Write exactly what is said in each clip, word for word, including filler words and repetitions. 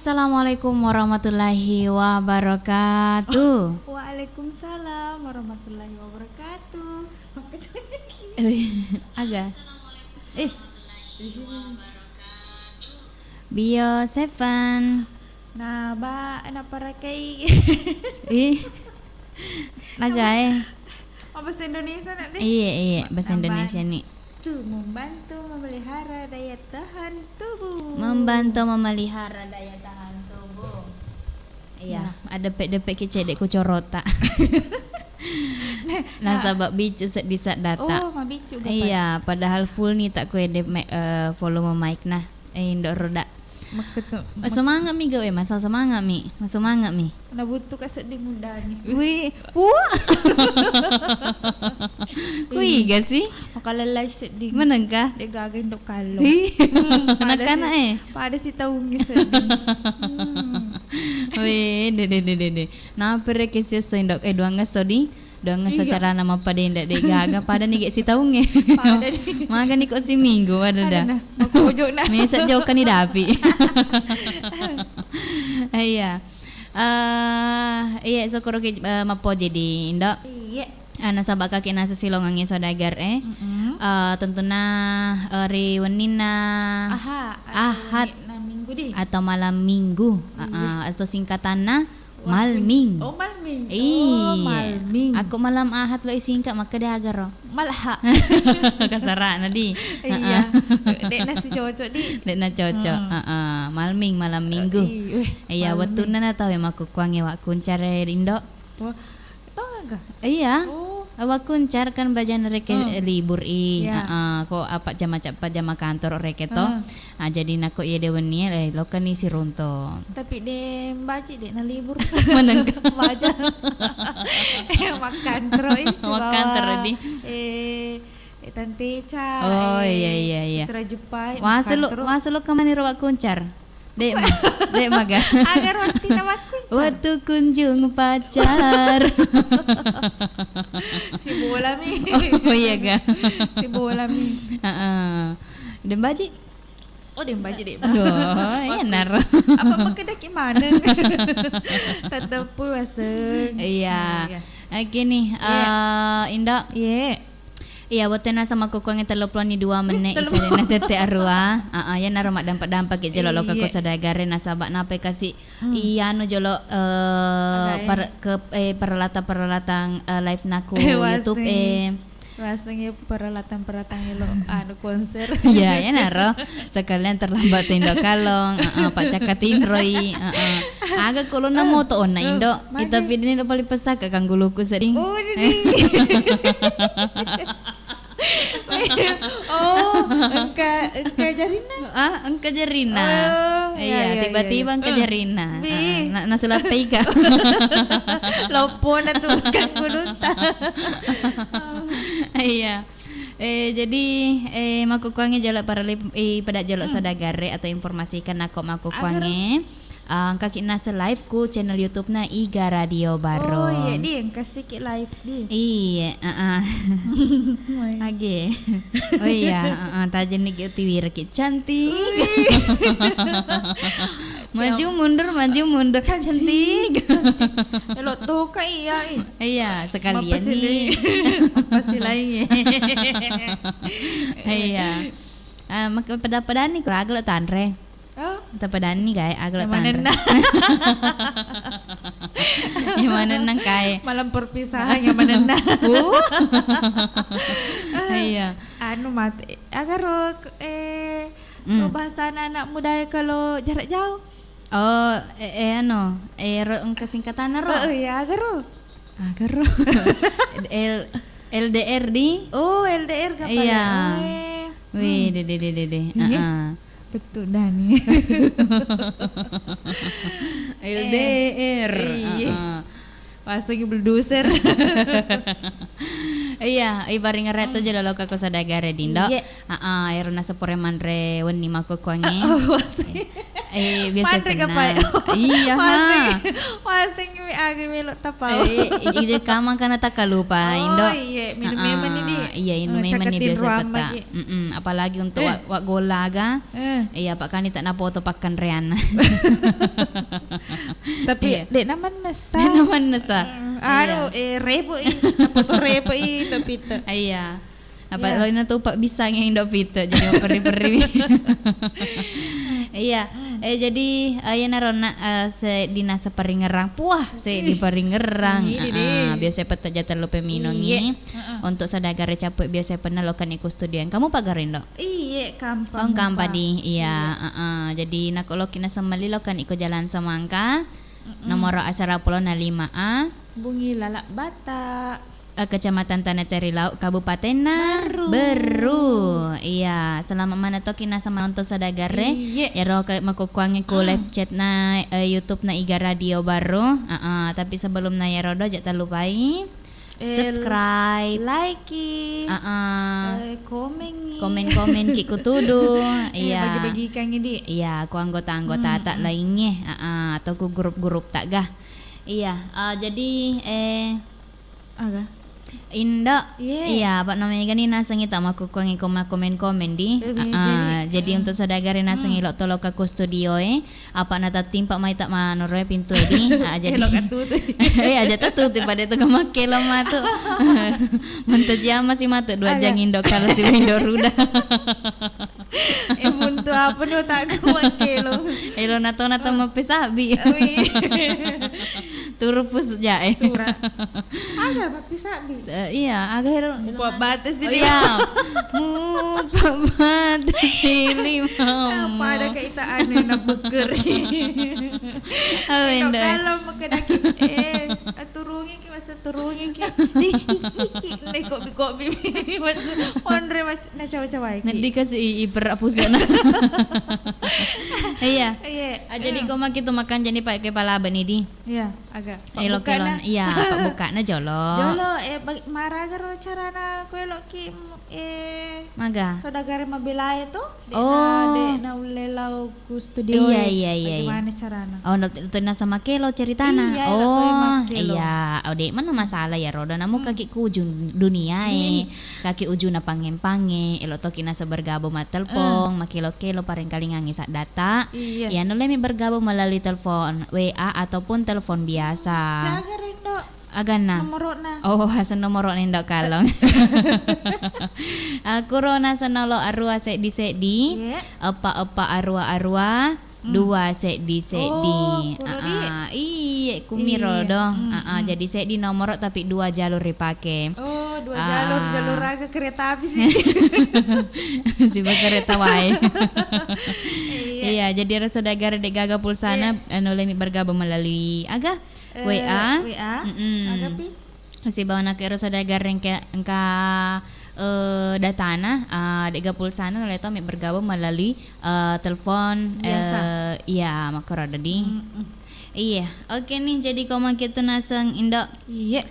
Assalamualaikum warahmatullahi wabarakatuh. Waalaikumsalam warahmatullahi wabarakatuh. Makkecoki. Eh, aga? Eh. Di sini. Bio Seven. Nah, ba, naparakai. Ih. Naga, eh. Oh, bahasa Indonesia nak deh. Iya, iya, bahasa Indonesia nih. Membantu memelihara daya tahan tubuh. Membantu memelihara daya tahan tubuh. Iya, nah. Adeppe-deppe ki cedde ku corota. Nah, nasaba biccu seddi saddata. Oh, mabiccu ga. Iya, padahal full ni tak ku ede me-, eh, volume mic nah. Eh, Indo Roda. Makketu. Semangat mi gawe, masa semangat mi. Semangat mi. Nabuttu ka sedding uddani. Wih, wah. Kui ga sih? Makalellai sedding. Menengka? De gaga Indo Kallong. Ih, hmm, anak-anak, eh. Pada si taungi sedding. Hmm. Weh, de, de, de, de, de. Napere ke siesso Indo, eh, duangngesso di. Duangngesso carana mappadenda de gaga. Pada ni ge sitaunge. Pada ni. Maga ni ko siminggu, pada dah. Nah, mapojok nah. Mesa jauh kan ni dapi. Iya. Eh, iya, syukur ki, eh, mappoji di Indo. Iya. Eh, nasaba kaki nasa silongangnge saudagar, eh. Mm-mm. Eh, tentunna, eh, ri wenninna Ahad atau malam minggu di. Atau malam minggu. Iya. Heeh, atau singkatanna malming. Oh, malming. Iya. Oh, malming. Aku malam Ahad lo isingkat, maka dia agaro. Malha. Kasarana di. Iya. Heeh. Dek nasi cocok di. Dek na cocok. Hmm. Heeh. Malming, malam minggu. Iya, wettunna na tau ya makkukkuangnge wakkuncare Indo. Wah, tau nggak? Iya. Oh. Awakkuncar kan bajana reke, eh, libur i. Iya. Heeh, ko apa jama, apa jama kantor reke to. Ah, jadi nako iya de wenni e, eh, lokani sirunto. Tapi de mbaci de na libur. Menengka. Baja. Eh, makkantoro i sibawa, makkantoro di. Eh, eh, Tante Eca, oh, eh, iya, iya, iya. Putra Jeppai, waselo, makkantoro. Waselo kemana ro wakkuncar? Dek ma, dek maga. Agar waktu na wakkuncar. Waktu kunjung pacar. Si bola mi. Oh, iya ga? Si bola mi. Heeh. De mbaji? Oh, de mbaji, de. Oh, iya naro. Apa makkeda ki maneng? Tateppu waseng. Iya. Iya. Oke nih, eh, Indo. Iya. Iya, wettu nasa makkukkuangnge tellu pulo ni dua menne, eh, tellu pulo. Isadena tette arua. Heeh, iya naro maddampa-dampa ki jolo lokka ko saudagare nasaba nape kasi, hmm, iya anu jolo, eh, per-, ke, eh, peralatan-peralatan, eh, live naku YouTube, eh. Waseng ya peralatan-peralatan elo anu konser. Iya, iya naro. Sekalian terlambat Indo Kallong, heeh, Pak Caka tinroi, heeh. Aga kolonna moto onna Indo. Ita pidini lo paling pesaka kangguluku seding. Oh, jadi. Oh, engka, engka jarinna. Ah, engka jarinna. Oh, iya, iya, tiba-tiba engka jarinna. Bi. Ah, na, nasulappeika. Loppona tu kangguluta. Iya. Eh, jadi, eh, makkukkuangnge jolo parelli, eh, pada jolo saudagarre atau informasikan nako makkukkuangnge. Ah, engkaki nase live ku channel YouTube-na Iga Radio Baro. Oh, iya, di, engka siki live, di. Iya, heeh. Age. Oh iya, heeh, tajenni ki utiwiraki. Cantik. Maju mundur, maju mundur. Cantik. Cantik. Elo toka iya, i. Iya, sekalian ni. Mapasi laing, ya. Iya. Ah, mak-, peda-pedani kuraga lo tanre. Oh. Tapadanni gae, aga lo tanre. Yang manenna kae. Malam perpisahan yang manenna. Uh. Iya. Anu mate, agaro, eh, hmm, bahasa anak-anak muda kalau jarak jauh. Oh, eh, eh, anu, eh, ro engka singkatanna ro. Oh, iya, agaro. Agaro. L-, L D R di? Oh, L D R kapala. Iya. Oh, eh. Wih, hmm, dede, dede, dede. Iya. Heeh. Betul, Dani. L D R. Eh, iya. Heeh. Wasengngi bulldozer. Iya, ibaring reto jolo lokka ko saudagare dindo. Iya. Heeh, ero nasepure manre wenni makkukkuangnge. Oh, waseng. Eh, biasa Panre ka, tenang. Pak? Iya, ha. Masing, masing mi aga melo tapau. Eh, i-, ide kamang kana takalupa, Indo. Oh, iya, minum memang ni, Di. Iya, minum memang ni biasa peta. Mm-mm, apalagi untuk wa-, wa gola aga. Eh. Iya, Pak, kan tak napoto pakkanrean. Tapi, iya. Dek naman nesa. Dek naman nesa. Mm, anu, iya. Eh, repo i, napoto repo i, tapi te. Iya. Apa lainna tu, Pak, bisa nge Indo pite, jadi mapperri-perri. Iya. Hmm. Eh, jadi, eh, iyanaro na, eh, seddi naseng paringerrang. Puah, seddi paringerrang. Ini deh. Ah, biasa petta jatang lupa minungi. Iya. Heeh. Untuk saudagar capek biasa pernah lokan iku studio. Kamu pagar Indo? Iya, kampa. Oh, kampa di. Iya, heeh. Jadi nako loki naseng mali lokan iko Jalan Semangka. Mm-mm. Nomor asara pulo na lima A. Bungi Lalak Bata. Eh, Kecamatan Tanah Terilau, Kabupatenna Berru. Berru. Iya, selamat maneng toki naseng manonton saudagarre. Iye. Iyaro ke makkukkuangngi ku live chat na, eh, YouTube na Iga Radio Barru. Heeh, tapi sebelum na iyaro do, aja talupai subscribe, like, heeh, eh, komen. Komen-komen ki ku tudu. Eh, iya. Bagi-bagikan ini. Iya, ku anggota-anggota tak lainnya. Heeh, atau ku grup-grup tak gah. Iya, eh, jadi, eh, Aga? Indo. Iya. Iya, apa namanya gani nasengi tak makkukkuangngi ko makkomen-komen di. Eh, ah, jadi, jadi untuk saudagarre nasengi lo tolo ka ku studio e, apa na tattimpa mai tak manoroe pintu e di. Ah, jadi elo ka tutu. Eh, aja tatutu pada tu makkelo matu. Mentejiama si matu dua jang Indo kalau si Indo ruda. Eh, buntu apa no tak kuat kelo. Elo nato nato mappesabbi. Ui. Turu pus jae. Tura. Aga mappisabbi? Eh, iya, aga hero. Mupa batas. Oh, ini. Iya. Mupa batas ini, Mama. Pada kaita anu na buker. Oh, Indo, Indo. Kalau makanaki, eh, aturungi ki, masa turungi ki. Neko bi-, kobi. Onre mas-, na cawa-cawa ki. Ngendi kasi i-, iper apusana. Iya. Iya. Ah, jadi ko maki tu makan jadi pakai pala bani di. Iya, aga. Elo kelon. Iya, pabbukkana jolo. Jolo, eh, bag-, maraga ro carana ko eloki, eh, maga? Saudagare mabelae to? Dek na, oh, dek na ulle lao ku studio. Iya, e, iya, iya, iya. Bagaimana carana? Oh, nol-, tu nasa makelo ceritana. Iya, oh, iya. Oh, dek mana masalah ya, roda namu kaki ku ujung dunia e. Kaki ujuna pangeng-pangeng, elo toki nasa bergabung mattelpong, eh, makelo-kelo parengkalingangi saddata. Iya. Ya, nulle mi bergabung melalui telepon W A ataupun telepon biasa. Siaga rindo? Aganna? Nomorokna. Oh, aseng nomorokna Indo Kalong. Akkuro naseng nolo arua seddi-seddi, iya, eppa-eppa arua-arua, dua seddi-seddi. Oh, kuro di. Ah, ah, iye, kumiro do. Iya. Mm, ah, ah, mm. Jadi seddi nomoro tapi dua jalur ripake. Oh, dua jalur, ah, jalur aga kereta api sih. Siba kereta wae. Iya. Iya, jadi ero saudagare dek gaga pulsana, iya, anu, lemi bergabung melalui aga? Eh, W A. W A. Mm-mm. Aga pi? Sibawa nako ero saudagarre engka, engka, eh, datana, eh, dega pulsana, nulle to mi bergabung melalui, eh, telepon, biasa, eh, iya, makkoro dadi. Mm-mm. Iya, oke nih, jadi ko mangke tu naseng Indo. Iya.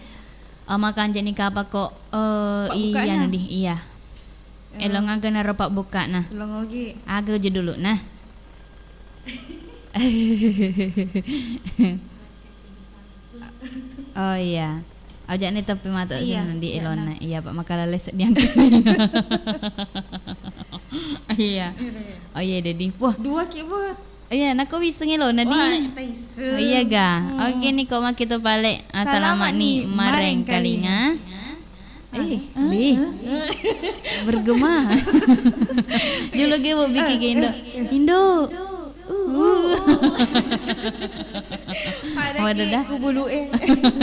Oh, makan jadi kapa ko, eh, iya, di, iya. Eh. Elo ngaga naro pabbukkana. Elo ngogi. Aga je dulu nah. Oh iya. Aja nih tapi mata, iya, sini di, iya, elona. Nah. Iya, Pak, makalalai seddi angka. Iya. Iya, iya. Oh iya, Dedi. Wah. Dua ki, Bu. Iya, nako wiseng elona di. Wah, taiseng. Oh iya ga. Hmm. Oke nih, ko maki tu pale. Ah, salama ni marengkalinga. Eh, eh, eh. Bergema. Jolo ge wo biki ge Indo. Indo. Uh. Wadah dah. Ku bulu e.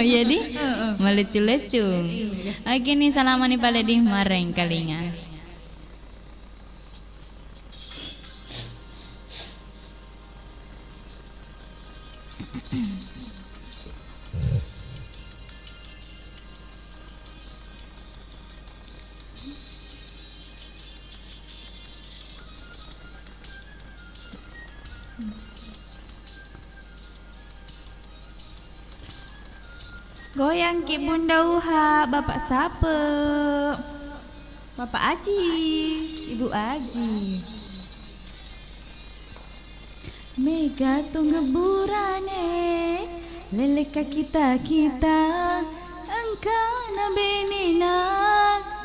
Iya di. Heeh. Malecu-lecu. Iya. Oke nih, salama ni pale di marengkalinga. Goyang ki Bunda Uha, Bapak Sape, Bapak Aji, Ibu Aji. Mega tonggebburane, lelekka kita-kita, engkana benena,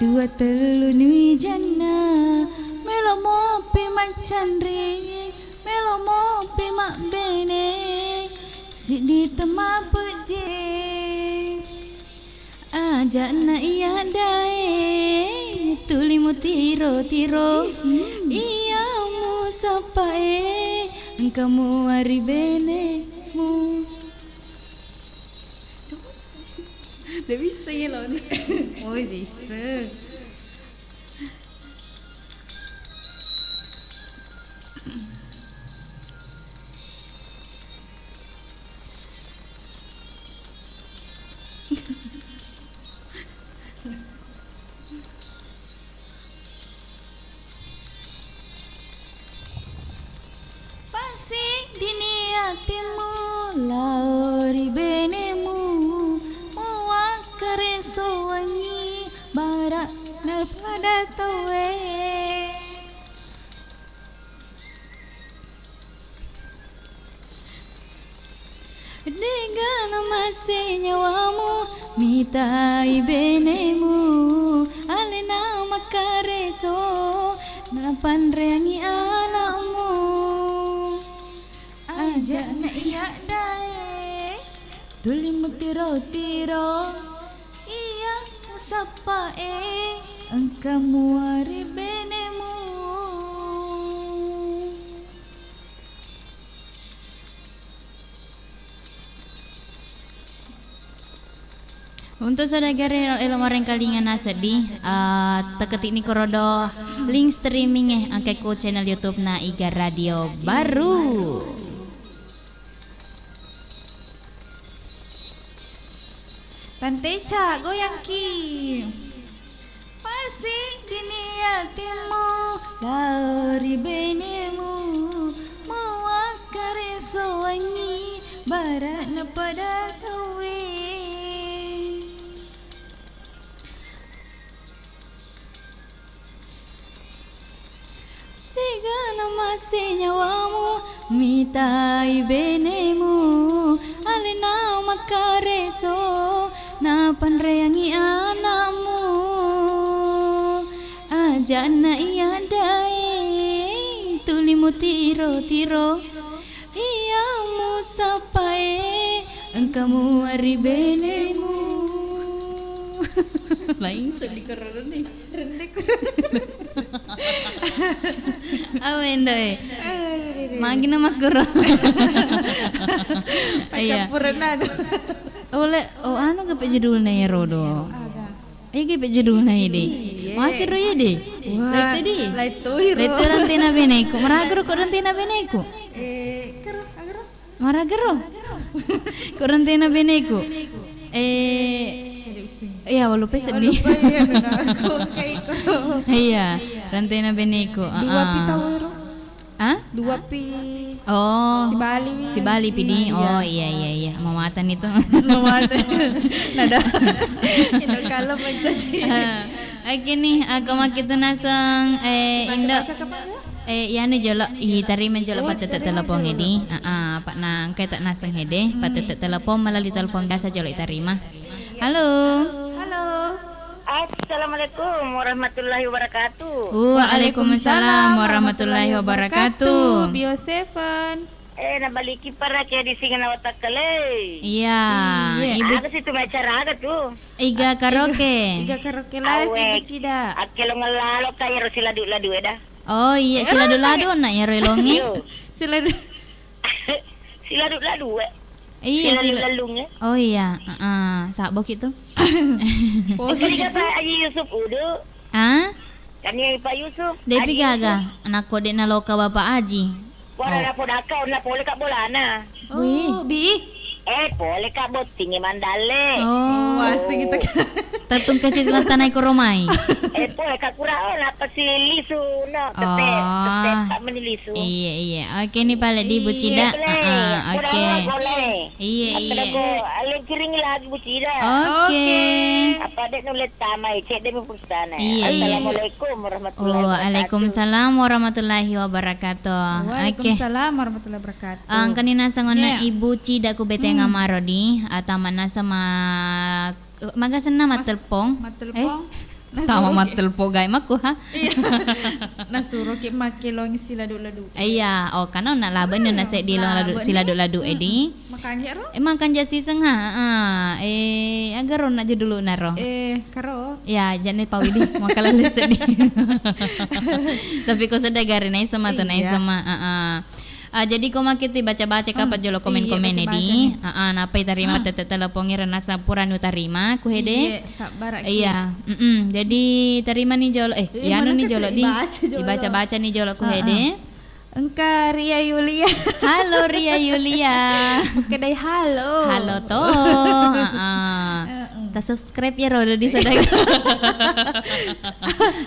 dua tellu nuijanna, melo mopi maccanri, melo mopi mabbene, siddi temapejje. Aja'na iya dae, tuli mutiro-tiro. Iya musappae, engka muari benemu. Nda bisa iya lo. Oh, bisa. Pasi dini atimmu lao ri benemu, muwakkareso wengi bara na pada tauwe. Dega namase nyawamu, mitai benemu, alena makkareso, napanreangi anakmu. Aja'na iya dae, tuli mutiro-tiro, iya musappae, engka muari benemu. Untuk saudara elo, elo marengkalinga naseddi, eh, teketikni korodo link streaming e, engka ko channel YouTube na Iga Radio Baru. Tante Ica, goyangki. Pasi dini atimmu, lao ri benemu, muwakkareso wengi, bara na pada tauwe. Tega namase nyawamu, mitai benemu, alena makkareso, napanreangi anakmu. Aja'na iya dae, tuli mutiro-tiro, iya musappae, engka muari benemu. Laing seddi kerrene. Awe ndo e. Aduh, aduh, aduh. Magi na makkuro. Iya. Paccappurenna, aduh. Oleh, oh, anu gape judulna iyaro do. Aga. Ege pe judulna ede. Iya. Masiro ede. Wah, rete di. Laitoi ro. Rete rantena beneku. Maragaro ko rantena beneku. Eh, kero, agaro. Maragaro. Ko rantena beneku. Eh, iya, walupai seddi. Walupai, iya, nona aku kaiko. Iya, rantena beneku. Dua pi tau ero. Ah? Dua pi. Oh. Sibali wi. Sibali pidi. Iya, iya. Oh, iya, iya, iya. Mamatan itu. Mamatan. Nada. Indo kalau mencaci. Oke nih, aku makin tenaseng, eh, Indo. Baca-baca kapan ya? Eh, iyanu jolo, itarima jolo pattette telepon edi. Ah, ah, apa nangka tak naseng hede, pattette telepon melalui telepon biasa jolo itarima. Halo. Halo. Assalamualaikum warahmatullahi wabarakatuh. Waalaikumsalam warahmatullahi wabarakatuh. Bio Seven. Eh, nabaliki para ke di singa na watakkalei. Iya, iya. Ibu. Aga situ acara aga tu? Iga karaoke. Iga karaoke live, Ibu Cida. Akkelong lalo kaya ro siladu-ladu eda. Oh iya, eh, siladu-ladu na iyaro elongnge. Iyo. Siladu. Siladu-ladu e. Iya, siladu-ladu e. Oh iya, heeh, sabboki tu. Poso gitu. Pak Haji Yusuf udu. Ah? Kami Pak Yusuf. Depi gaga, anakko de naloka Bapak Haji. Wala napodaka, onna pole ka bolana. Oh, bi. Eh, pole ka bottingi mandalle. Oh. Wah, asing itu. Tattung kasi mata naik koromai. Eh, pole ka kura, oh, napa si lisu, no, tete, tete, Oh. Pak meni lisu. Iya, iya. Oke, nih, pale di Bu Iya. Cida. Boleh. Ah, ah, Boleh, oke. Boleh. Iya, Apa iya. Lagu, aleng kiring lagi Bu Cida. Oke. Oke. Apa dek nulis tamai, cek demi pulsana. Iya, iya. Assalamualaikum warahmatullahi wabarakatuh. Waalaikumsalam warahmatullahi wabarakatuh. Oke. Waalaikumsalam warahmatullahi wabarakatuh. Engkani naseng onna Iya. Ibu Cida ku Beteng Hmm. Amaro di, ah, tama naseng ma-, maga senna Mas, mattelpong. Mattelpong. Eh? Sama Nasuroki. Mattelpong gai makku, ha? Iya. Nasuroki makkelong siladu-ladu. Iya, oh, kan onna laba ni onna seddi lo ladu, Laba ni. Siladu-ladu, eh, di. Mm-mm. Makanja ro? Eh, makanja siseng, ha? Ah, eh, aga ro na judulna ro? Eh, karo. Ya, jane pau idi, makalalle seddi. Tapi ko sedda gare naiseng ma tu Iya. naiseng ma, ah, ah. Ah, jadi ko makkita baca-baca kapa Hmm, jolo iya, komen-komen baca-baca di. Nih. Ah, ah, napai tarima Ah. tette telepon ira naseng purani utarima ku hede. Iya, sabbara ki. Iya, mm-mm. Jadi tarima ni jolo, eh, Iya, anu mana ni ka jolo di. Dibaca jolo. Dibaca-baca ni jolo ku Ah, ah. Hede. Engka Ria Yulia. Halo Ria Yulia. Kedai halo. Halo to. Heeh. Heeh. Ta subscribe ya ro di sedang.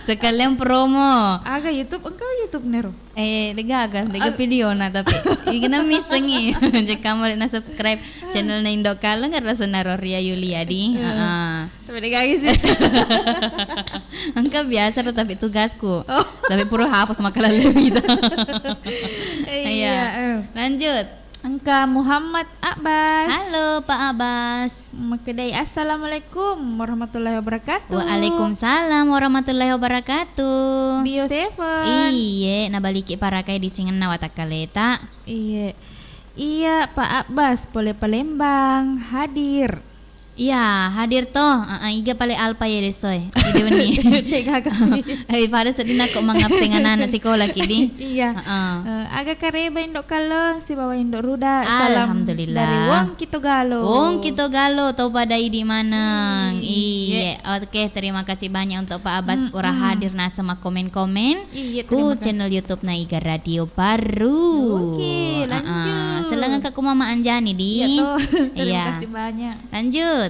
Sekalian promo. Aga YouTube, engka YouTube nero. Eh, degaga, dega Ag- video na tapi. Igana missengi. Jekka mau na subscribe channel na Indo Kaleng, ngerasa naro Ria Yulia di. Heeh. Heeh. Tapi degagi sih. Engka biasa ro tapi tugasku. Oh. Tapi pura hapus makalalle wita. Iya, Iya. eh. Lanjut. Engka Muhammad Abbas. Halo, Pak Abbas. Makkedai, "Assalamualaikum warahmatullahi wabarakatuh." Waalaikumsalam warahmatullahi wabarakatuh. Bio Seven. Iye, nabaliki parakai di singenna watakkaleta. Iye. Iya, Pak Abbas, pole Palembang, hadir. Iya, hadir to. Heeh, iga pale alpa ya desoe. Ide wenni. Degaga. Eh, pada seddi nako mangabseng anak-anak sekolah ki di. Iya. Heeh. Eh, aga kareba Indo Kaleng sibawa Indo Ruda. Salam Alhamdulillah. Dari Wong Kitogalo. Wong Kitogalo, to pada idi maneng. Iya. Iya. Oke, terima kasih banyak untuk Pak Abbas Mm-mm. pura hadir naseng makkomen-komen. Iya, ku terima kasih. Channel YouTube na Iga Radio Baru. Oke, Heeh. Lanjut. Selengka ku Mama Anjani di. Iya, to. Terima Iya. kasih banyak. Lanjut.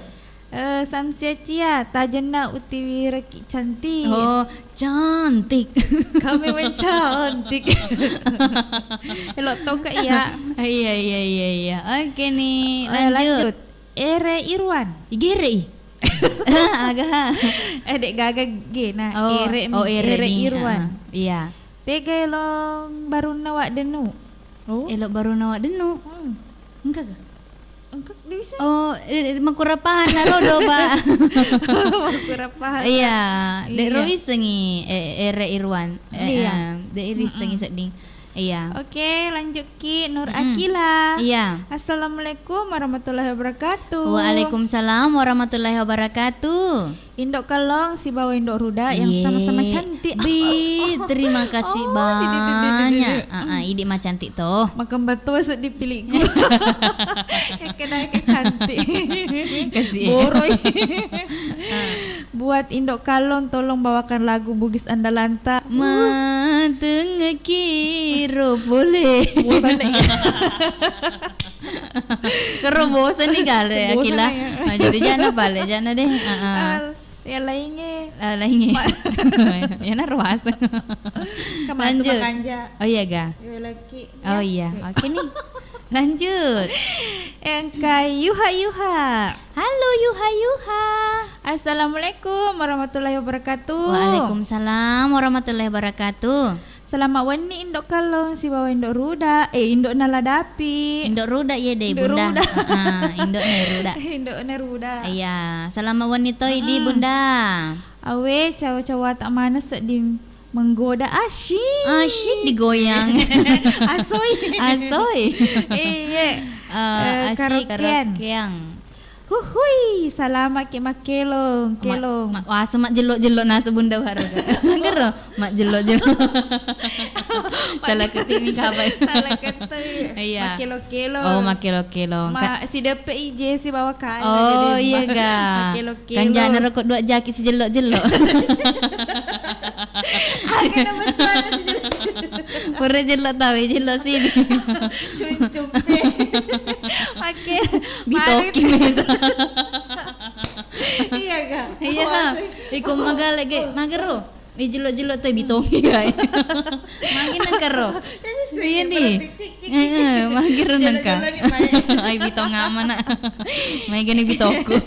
Eh, Samsia Cia, tajenna utiwireki cantik. Oh, cantik. Kami mencantik. Elok tongka iya. Iya, iya, iya, iya. Oke nih, Eh, lanjut. lanjut. Ere Irwan. Igere i. Aga. Eh, dek gaga gena. Oh, Ere, oh, Ere Ere nih. Irwan. Heeh, iya. Tega elong barunna Wak Denu. Oh. Elok barunna Wak Denu. Hmm. Engka ga? Engka, de' bisa. Oh, eh, eh, makkurappahanna ro do, Pak. Makkurappahan. Iya, de' ro Iya. isengi, eh, Ere Irwan. Eh, Iya. eh, de' ri isengi Mm-mm. sedding. Iya. Oke, lanjut ki, Nur Mm-mm. Akila. Iya. Assalamualaikum warahmatullahi wabarakatuh. Waalaikumsalam warahmatullahi wabarakatuh. Indo Kalong sibawa Indo Ruda yang Iye. sama-sama cantik. Bi, terima kasih Oh, didi, didi, didi, didi. banyak. Ah, ah, idi macantik toh. Makan batu sedih pilihku. Yang kena ke cantik. Kasih. Boroi. Ah. Buat Indo Kalong, tolong bawakan lagu Bugis Andalanta. Matengeki ro pole. Bosan deh. Kero bosan nih gale, Bosan Akila. ya. Nah, jadi jana balik, jana deh. Heeh. Al, ya lainnya. Ah, lainnya. Ma- Ya, nah, ruas. Kemana tuh Lanjut. Makanja? Oh iya, ga? Ya, lagi. Oh Ya. iya, oke nih. Lanjut. Engka Yuha Yuha. Halo, Yuha Yuha. Assalamualaikum warahmatullahi wabarakatuh. Waalaikumsalam warahmatullahi wabarakatuh. Selamat wenni Indo Kalong sibawa Indo Ruda. Eh, Indo Naladapi. Indo Ruda, iya deh, Indo Bunda. Ruda. Heeh, Indo ne Ruda. Indo ne Ruda. Iya, selamat wenni toi di, Mm-mm. Bunda. Awe, cawa-cawa tak mana sedih menggoda asyik. Asyik digoyang. Asoi. Asoi. Iya. Eh, Eh, asyik karaokean. karaokean. Huhui, salama ki makkelong, Ma-, kelong. ma-, wase majjello-jello nasu Bunda Waro. Gero, majjello-jello. Salah ketik mi kapai. Salah ketik. Iya. Makkelong-kelong. Oh, makkelong-kelong. Ma-, Ka- sideppe i Jesi bawa kali, Oh, jadi iya, ma-, ga. makkelong-kelong. Kan jana rokok dua jaki sijello-jello. Aga nama tuan sijello-jello. Pura jello tawe, jello sini. Cuncumpe. Oke. Bitoki mesa. Iya, Kak. Iya. Iko magale ge, magero. Eh, jelo-jelo to bitoki, guys. Magi nengkaro. Iya, nih. Heeh, magero nengka. Ai bitong amana. Mai gani bitoku.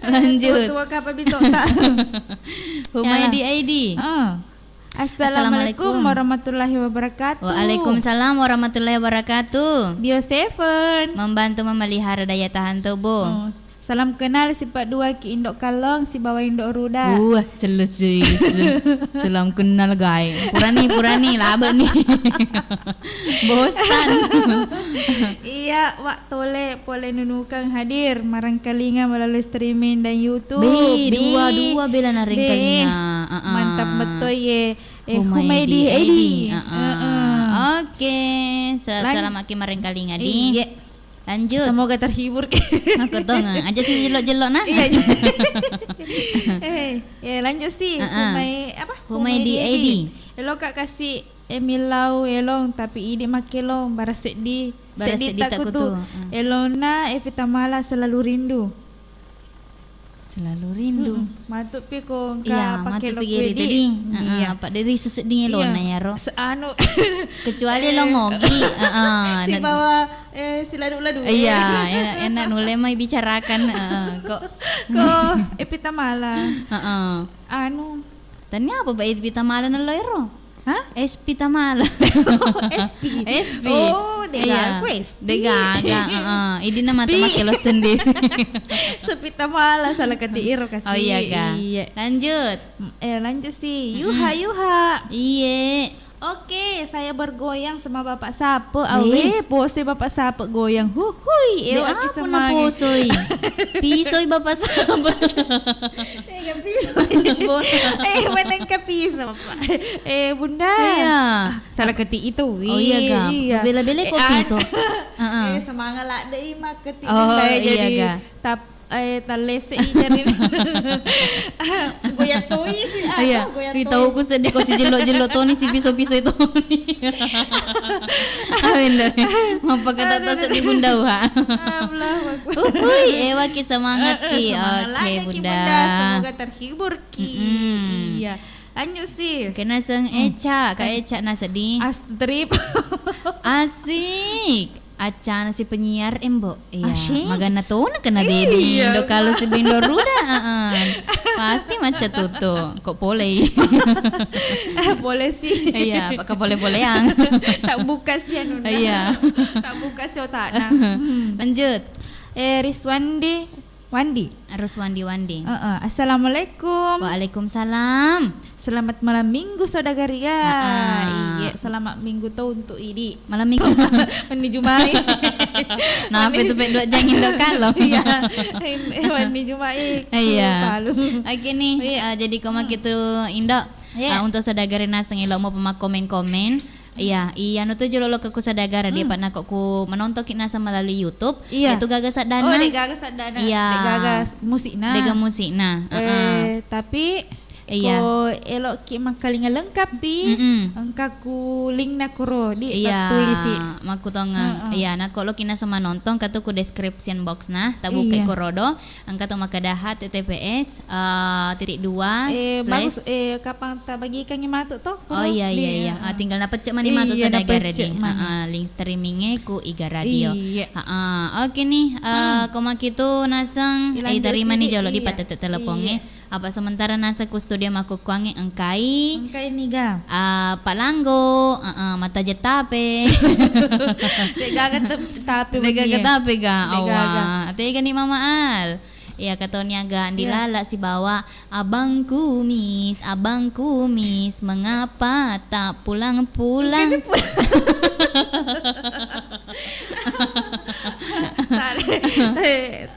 Lanjut. Tua kapa bitota. Humaidi Aidi. Heeh. Assalamualaikum warahmatullahi wabarakatuh. Waalaikumsalam warahmatullahi wabarakatuh. Bio Seven. Membantu memelihara daya tahan tubuh. Oh, salam kenal sipa dua ki Indo Kallong sibawa Indo Ruda. Wah, selesai. Sel-, salam kenal, guys. Purani, purani, labe nih. Bosan. Iya, Wak. Tole pole nunukang hadir marengkalinga melalui streaming dan YouTube. Be, dua-dua bela narengkalinga. Heeh. Mantap betul ye. Eh, Humaidi Edi. Heeh. Oke, sa-, salamaki marengkalinga di. Iya. Lanjut. Semoga terhibur. Aku tong, aja sih jelo-jelo nah. Iya. Eh, ya lanjut sih. Heeh. Humai apa? Humaidi Edi. Elo kak kasih Emillau elong, tapi idi makkelong, bara seddi, seddi takutu. Elona Evi Tamala selalu rindu. Selalu rindu. Matu pi ko engka pakke lo kue di. Iya, apa dari sesedding elona yaro. Anu. Kecuali lo mogi, heeh. Sibawa, eh, siladu-ladu. Iya, enak, enak nulle mai bicarakan, heeh. Kok, kok Evi Tamala. Heeh. Anu. Tania apa ba Evi Tamala nello ero? Hah? S P Tamala. S P. S P. Oh, degaga S P. Degaga, heeh. Idi nama temake lo sendiri. Sepi Tamala, salah kati iro kasih. Oh iya, ga. Iya. Lanjut. Eh, lanjut sih. Yuha, yuha. Iye. Oke, saya bergoyang sama Bapak Sape. Awe, pose Bapak Sape goyang. Huhui, ewa ki semange. Posoi. Pisoi Bapak Sape. Tega pisoi. Eh, menengka piso, Pak. Eh, Bunda. Iya. Ah, salah keti itu. Oh, iya, ga. Iya. Bela-bela ko piso. Heeh. Eh, semangat lah deh, Mak, keti Bunda ya, jadi tap-, eh, talese i jari. Goyang toi sih, ah, iya. Goyang toi. Tau ku sedih ko si jelo-jelo toni, si piso-piso itu. Amin deh. Mau pakai tak tahu sedih Bunda, wah. Allahu Akbar. Uhuy, ewa ki semangat ki. Oke, Bunda. Semoga terhibur ki. Iya. Lanjut sih. Kena seng Eca, Kak Eca na sedih. Astrip. Asik. Acana si penyiar embo. Iya. Asik. Magana tona kena bebe Indo kalau si Bendo Ruda. Heeh. Pasti macca tutu. Kok polei. Boleh sih. Iya, pakai boleh-boleang. Tak buka sih anu. Iya. Tak buka sih otakna. Lanjut. Eh, Riswandi. Wandi. Harus Wandi-Wandi. Heeh. Assalamualaikum. Waalaikumsalam. Selamat malam minggu, saudagari, ya. Iya, selamat minggu to untuk idi. Malam minggu. Wenni Jumai. Nah, apa itu pek dua jang Indo kalau? Iya. Eh, Wenni Jumai. Iya. Palu. Oke nih, eh, jadi koma gitu Indo. Iya. Eh, untuk saudagari naseng elo mau pemakomen-komen. Iya, iya, anu tu jolo lo ke ku sadagara dia, Pak, nako ku menonton ki naseng melalui YouTube. Iya. Itu gaga saddana. Oh, dek gaga saddana. Iya. Dek gaga musikna. Dek gaga musikna. Heeh. Eh, tapi ko elo ki makkalinga lengkap pi, engka ku linkna kuro di tulis i. Makkutonga. Iya, nako lo ki naseng menonton katu ku description box na, tabuka kuro do. Engka to makkeda H T T P S, eh, titik dua, eh, bagus, eh, kapang tabagikangngi matu to? Oh iya, iya, iya. Ah, tinggal napecce mani matu sadagara di. Heeh, link streamingnya ku Iga Radio. Iya. Heeh, oke nih, eh, ko makitu naseng, eh, terima nih jolo di patete telepongnya. Apa sementara naseng ku studio makkukkuangnge engkai? Engkai niga? Ah, Pak Langgo, heeh, mata jetape. Dek gaga te-, tape. Dek gaga tape ga? Dek gaga. Awah, tega nih Mama Al. Iya, katoni aga Andi Lala sibawa Abang Kumis, Abang Kumis, mengapa tak pulang-pulang? Engka ni pu-,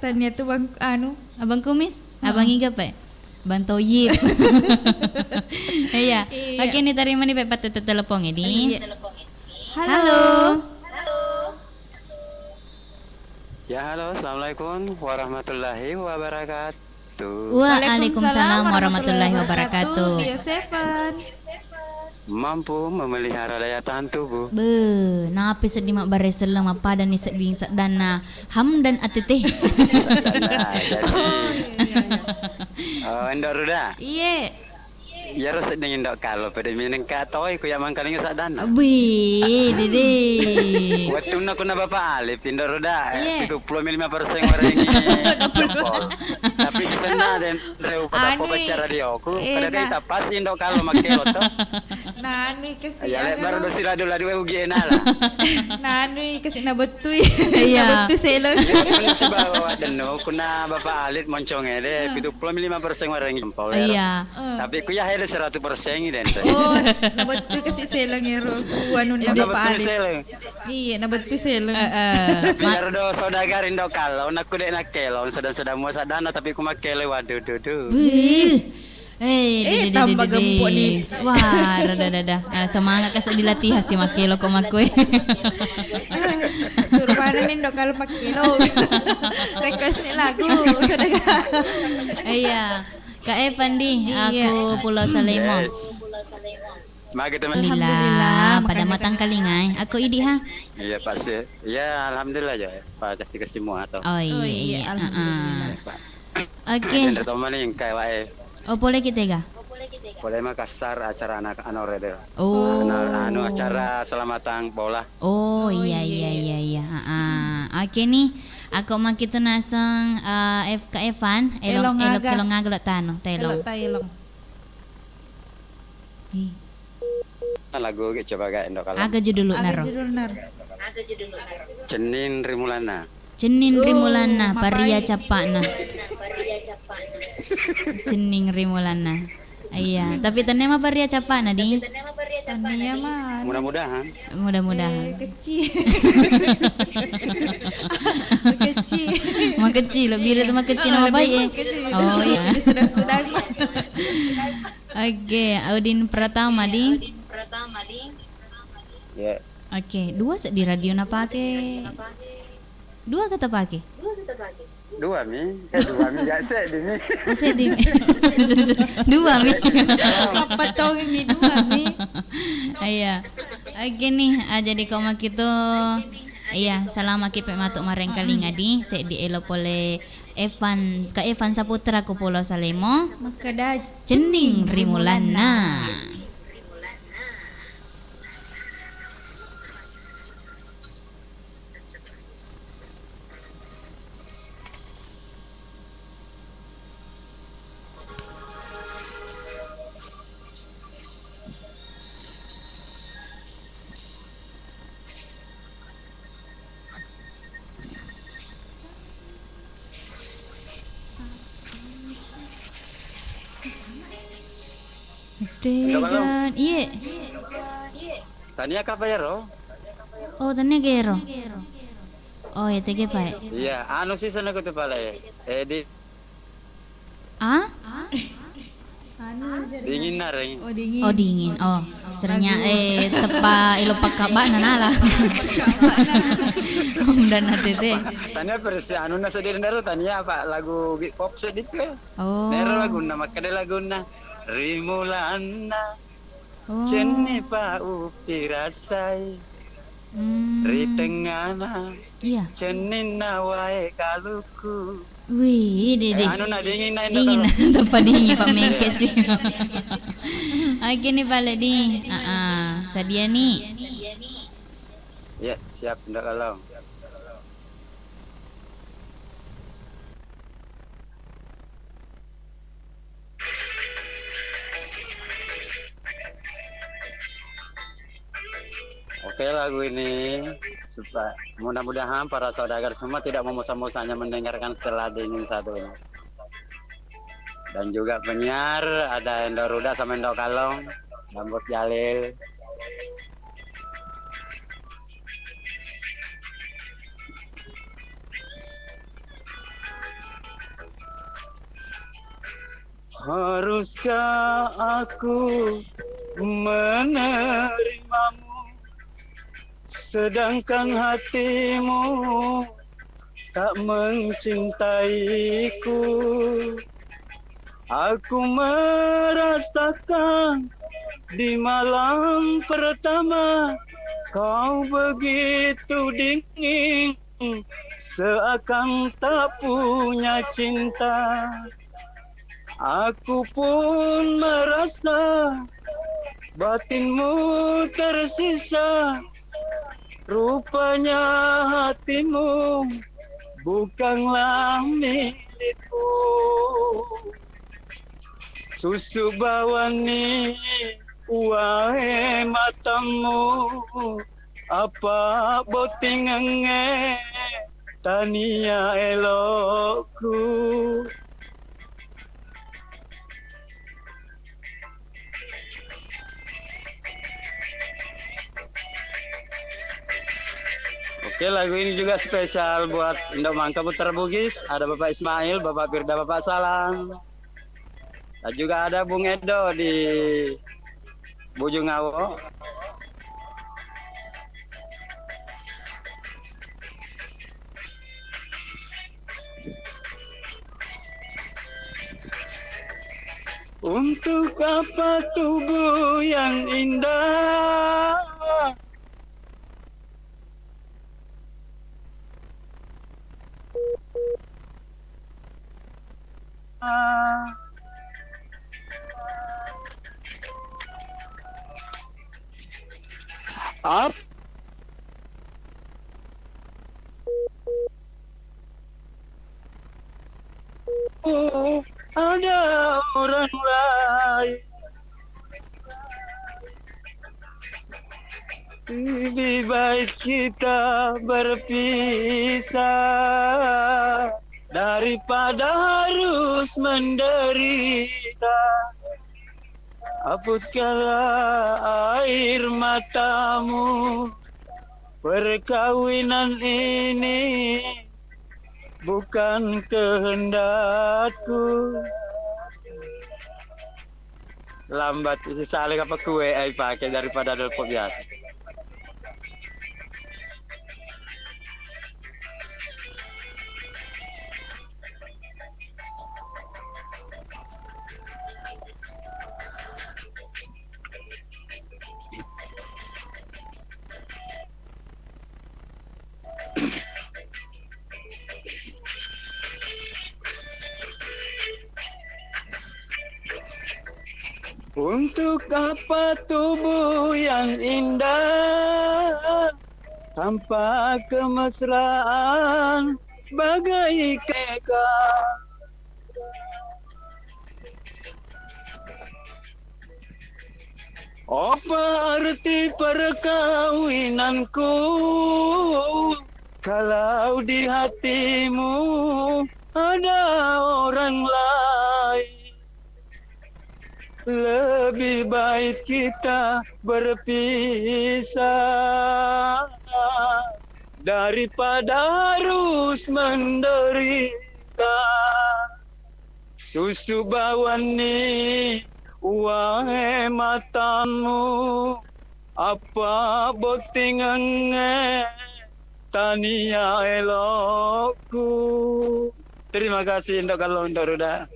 tania tu Bang, anu. Abang Kumis? Abang Iga, Pak? Bang Toyib. Iya. Iya. Oke, ini terima nih, Pak, patete telepon ini. Iya. Halo. Halo. Ya, halo, assalamualaikum warahmatullahi wabarakatuh. Waalaikumsalam warahmatullahi wabarakatuh. Bio Seven. Mampu memelihara daya tahan tubuh. Be, nape seddi mabbare selleng mappadanni sedding seddanna Hamdan A T T. Seddanna, jadi. Oh, iya, iya. Oh, Indo Ruda. Iye. Iyaro sedding Indo Kalo, pede minengka toi ku ya mangkalinga saddanna. Wih, dede. Wettunna kuna Bapak Alif, Indo Ruda, iye, pitu pulo lima persen warengi jempol. Tapi sisenna den, reu patappo bacca radioku, eh, kada kaita pas Indo Kalo makkelo to. Nanui kasi. Ya, le, baru dosi ladu-ladu, eh, ugi enala. Nanui kasi nabettui. Iya. Nabettu seleng. Iya, pun sibawa denno, kuna Bapak Alif monconge de, pitu pulo lima persen warengi jempol. Iya. Eh. Tapi ku ya hede seratu persen den. Oh, nabettu kasi seleng ero. Ku anu, eh, nabettu seleng. Iya, nabettu seleng. Eh, eh. Tapi iyaro do saudagar Indo Kalo, nakku de nakkelo, sedang-sedang mua saddanna, tapi ku makkelo, waduh, duh, duh. Wih. Eh, eh, dede, tambah dede, gempuk nih. Wah, rada, rada. Ah, semangat kasi dilatih si makkelo ko makkue. Suruh mana nih Indo Kalo makkelo. Request nih lagu, saudagar. Iya. Kak Evan di, iya, aku Pulau Salemo. Magi teman. Alhamdulillah, pada matang kalingai. Aku idi ha. Iya, Pak, sih. Ya, alhamdulillah ya, Pak, kasih-kasih mua to. Oh, iya, oh, iya, iya, alhamdulillah. Heeh. Iya, Pak. Oke. Ada tomani engkai wae. Oh, pole kita ga? Pole Makassar acara anak anu, Rede. Oh. Anu, anu, acara selamatan bola. Oh, oh, iya, iya, iya, iya, iya. Heeh. Oke nih, aku makitu naseng, eh, F-, Kak Evan, elong, elong, elong aga lo tanu, telong. Elong, taelong. Ih. Lagu ge coba ga Indo Kalo. Aga judul naro? Aga judul naro? Cenning Rimulanna. Cenning Rimulanna, oh, Paria Cappa'na. Cenning Rimulanna. Iya, tapi tennia ma Paria Cappa'na di? Tennia ma. Mudah-mudahan. Mudah-mudahan. Eh, kecil. Kecil. Makecil, lebih dari itu makecil nama baik, eh. Oh, iya. Sedang-sedang. Oke, Audin Pratama di. Iya. Oke, dua seddi radio napake. Dua kata pake? Dua mi. Eh, dua mi, ya seddi mi. Oh, seddi mi. Dua mi. Apa tong ini dua mi? Iya. Oke nih, ah, jadi ko makitu, iya, salama kipe matu marengkalinga di, seddi elo pole Evan, Kak Evan Saputra ku Pulau Salemo. Makkeda cenning rimulanna. Tegan, iye. Tania kapa ero? Oh, tania gero. Oh, ya tege pae. Iya, anu siseng aku tu pale. Eh, di Ah? Dingin na, Reng. Oh, dingin. Oh, dingin. Oh, ternyata, eh, teppa elo pakkabana nala. Om dan A T T. Tania persis anu na seddi naro, tania apa lagu pop seddi tu. Oh. Nero lagunna, makkeda lagunna. Rimulanna. Oh. Cenni pa upirasai. Hmm. Ri tengngana. Iya. Cenninna wae kaluku. Wih, dede. Eh, anu na dingin na, dingin na, teppa dingin, Pak Mekes sih. Oke nih, Pak Ledi. Ah, ah. Sadia nih. Iya, siap, ndak kalau. Oke, lagu ini supa-, mudah-mudahan para saudagar semua tidak membosan-bosannya mendengarkan setelah dingin satu ini. Dan juga penyiar, ada Endo Ruda sama Endo Kalong, dan Bos Jalil. Haruskah aku menerimamu, sedangkan hatimu tak mencintaiku? Aku merasakan Di malam pertama kau begitu dingin, seakan tak punya cinta. Aku pun merasa batinmu tersisa. Rupanya hatimu bukanlah milikku. Susu bawani wae matamu, apa bottingengnge tania elokku. Oke, lagu ini juga spesial buat Indo Mangka Putra Bugis. Ada Bapak Ismail, Bapak Firda, Bapak Salang. Dan juga ada Bung Edo di Bujungawo. Untuk apa tubuh yang indah? Ap- Oh, ada orang lain. Lebih baik kita berpisah daripada harus menderita. Hapuskanlah air matamu. Perkawinan ini bukan kehendakku. Lambat, sisale kapang ku W A ipake daripada nelpon biasa. Untuk apa tubuh yang indah tanpa kemesraan bagaikan? Apa arti perkawinanku kalau di hatimu ada orang lain? Lebih baik kita berpisah daripada harus menderita. Susu bawani wae matamu, apa bottingengnge tania elokku. Terima kasih, Indo Kallong, Indo Ruda.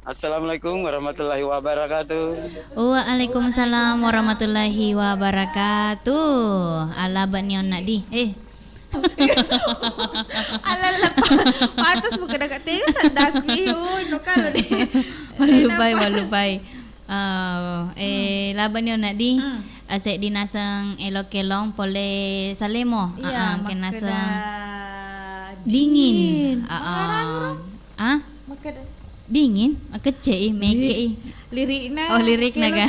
Assalamualaikum warahmatullahi wabarakatuh. Waalaikumsalam warahmatullahi wabarakatuh. Alaba ni onna di. Eh. Alala, pa-, pantas buka dekat tega saddaku. Ih, oh, no kalo deh. Walupai, walupai. Ah, eh, laba ni onna di. Hmm. Ah, seddi naseng elo kelong pole salemo. Iya, ah, ah, makkeda kenaseng dingin. Dingin. Ah, ah. Ah? Makkeda dingin, makecce i, meke i. Lirikna. Oh, lirikna kan.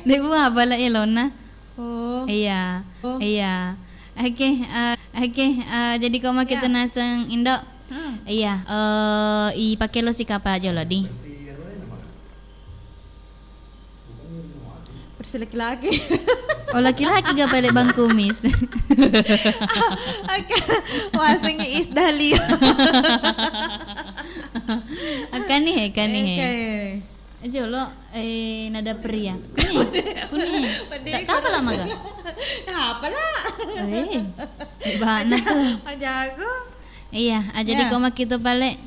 Dek buah bala elona. Oh. Iya. Oh. Iya. Oke, eh, oke, eh, jadi ko makkeda naseng Indo. Hmm. Iya, eh, ipakelo si kapa jolo di. Versi laki-laki. Oh, laki-laki ga pale bang kumis. Oke, wasengngi is Dahlia. Akani he, kani he. Oke. Jolo, eh, nada pria. Kuni, kuni. Tak tahu lama ga? Apa lah? Eh, bana tuh. Ajago. Iya, ah, jadi ko makkeda pale.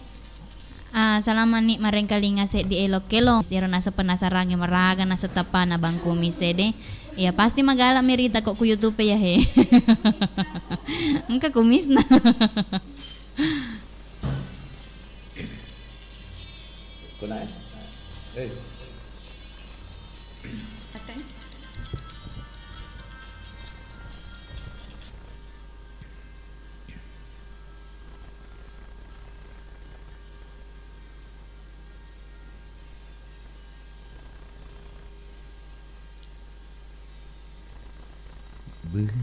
Ah, salamani marengkalinga seddi elo kelong. Ero naseng penasarangnge maraga naseng tappana Bang Kumis ede. Iya, pasti magala mi rita ko ku YouTube ya he. Engka kumisna. Kona, eh? Eh.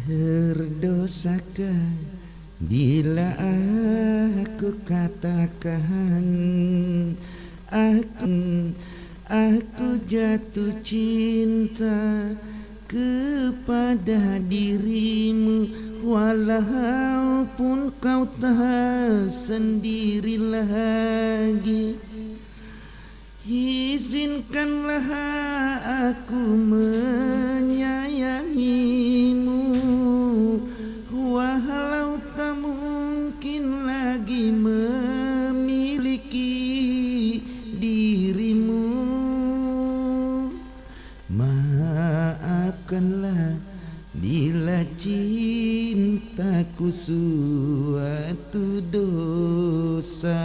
Berdosakah bila aku katakan aku, aku jatuh cinta kepada dirimu, walaupun kau tak sendiri lagi. Izinkanlah aku menyayangimu, walau tak mungkin lagi memiliki dirimu. Maafkanlah bila cintaku suatu dosa.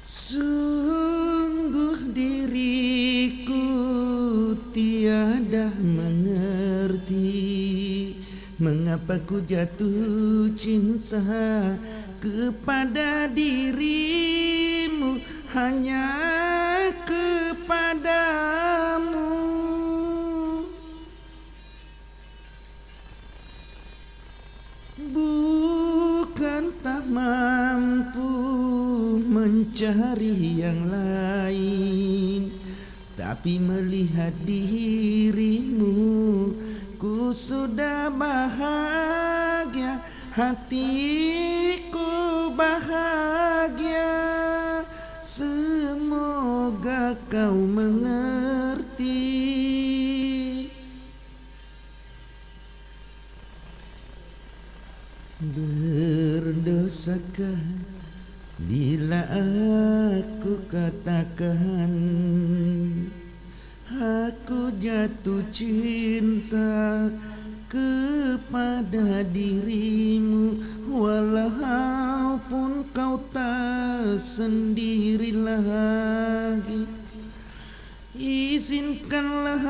Sungguh diriku tiada mengerti mengapa ku jatuh cinta kepada dirimu, hanya kepadamu. Bukan tak mampu mencari yang lain, tapi melihat dirimu, ku sudah bahagia, hatiku bahagia. Semoga kau mengerti. Berdosakah bila aku katakan aku jatuh cinta kepada dirimu, walaupun kau tak sendiri lagi? Izinkanlah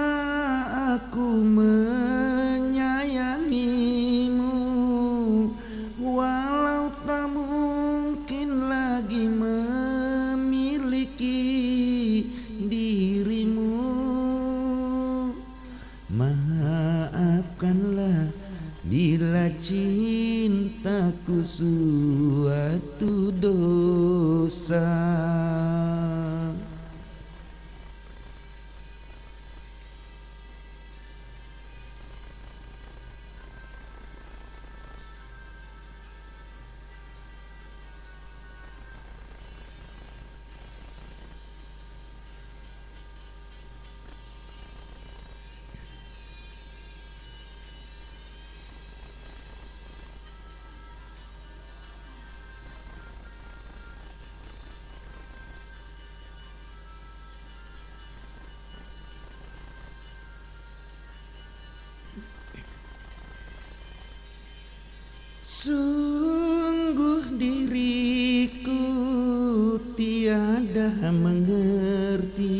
aku menyayangimu, walau tak mungkin lagi memiliki dirimu. Maafkanlah bila cintaku suatu dosa. Sungguh diriku tiada mengerti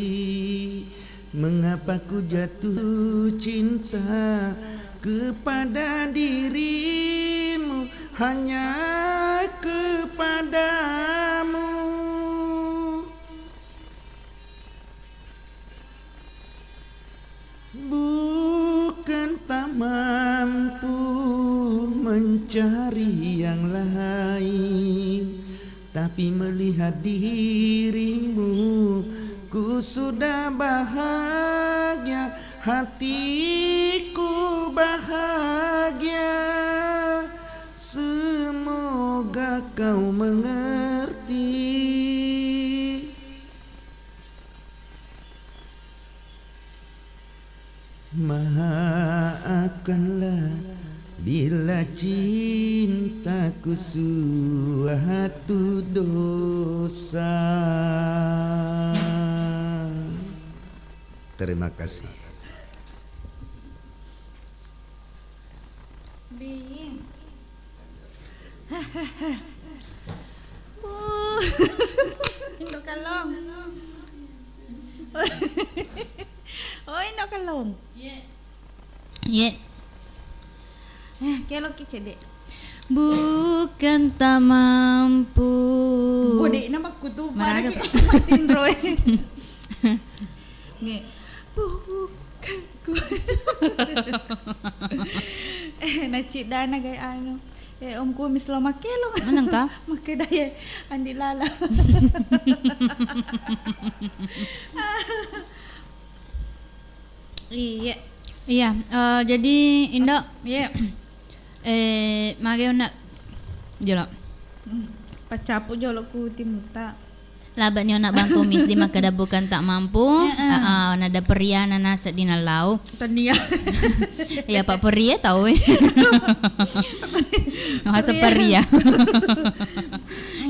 mengapa ku jatuh cinta kepada dirimu, hanya kepadamu. Bukan Mampu mencari yang lain, tapi melihat dirimu, ku sudah bahagia, hatiku bahagia. Semoga kau mengerti. Maafkanlah bila cintaku suatu dosa. Terima kasih. Bing. Bu. Indo Kalong. Oh, Indo Kalong. Ye. Eh, kelokki cedde. Bukan tak mampu. Bodena makkutu, Maraga. Padaki matinroe. Nge. Bukan ku. Eh, naciddana gai anu. Eh, Om Kumis lo makkelo. Manengka? Makkeda ye, Andi Lala. Iya. Iya, eh, jadi Indo. Iya. Eh, mage onna jolo. Hmm, paccapu jolo ku timuta. Labani onna Bang Kumis di makkeda bukan tak mampu. Heeh. Heeh, nada periana nasa di nalau. Tania. Iya, Pak Peria tahu. Bahasa Peria. Peria.